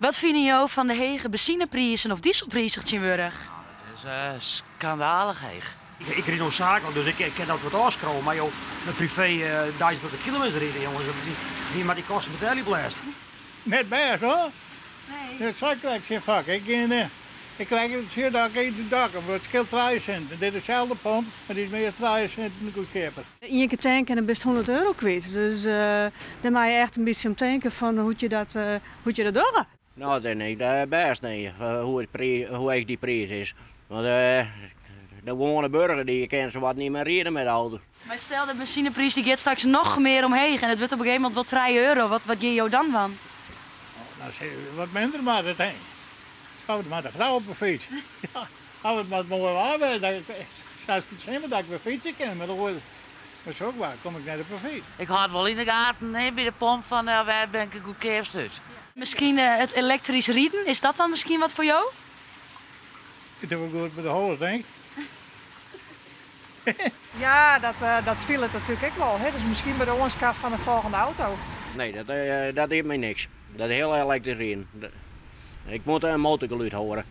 Wat fine jo fan de hege benzineprizen of dieselprizen tsjintwurdich? Dat is skandalich heech. Ik ryd no saaklik, dus ik kin dat wat ôfskriuwe. Mar jo met privé deis op de kilometers ride, jonges, wie moat dy kosten betelje op lêst? Net bêst hoor. Nee. Dat sei ik krekt tsjin Fak. Ik gean, ik krij it tsjin dat ik de dak op. It skeelt 3 sinten. Dit is deselde pomp, mar dy is meast 3 sinten goedkeaper. Ien kear tanke en dan bist 100 euro kwyt. Dus dêr moatte je echt in bytsje om tinke fan hoe't je dat, hoe't je dat dogge. Nou, dat is net bêst, nee, hoe heech dy priis is. Want de gewoane burger dy kin sawat net mear ride mei de auto. Mar stel de benzinepriis dy giet straks noch mear omheech en it wurdt op in gegeven momint wol 3 euro. Wat geane jo dan dwaan? Dan sil wat minder moat it heen. Of moat de frou op de fyts. Ja, as it mar moai waar wêze, dan sels fan 't simmer dat ik wer fytse kin, mar oars mar sok waar kom ik net op de fyts. Ik hâld wol yn de gaten hè, by de pomp fan wêr bin ik it goedkeapst út. Miskien it elektrysk riden, is dat dan miskien wat foar jo? Ik doch wol goed by de holle, tink ik. Ja, dat spilet natuerlik ek wol. Hè? Dus miskien by de oanskaf fan de folgjende auto. Nee, dat is my niks. Dat hiele elektrysk riden. Ik moat in motorgelûd hoare.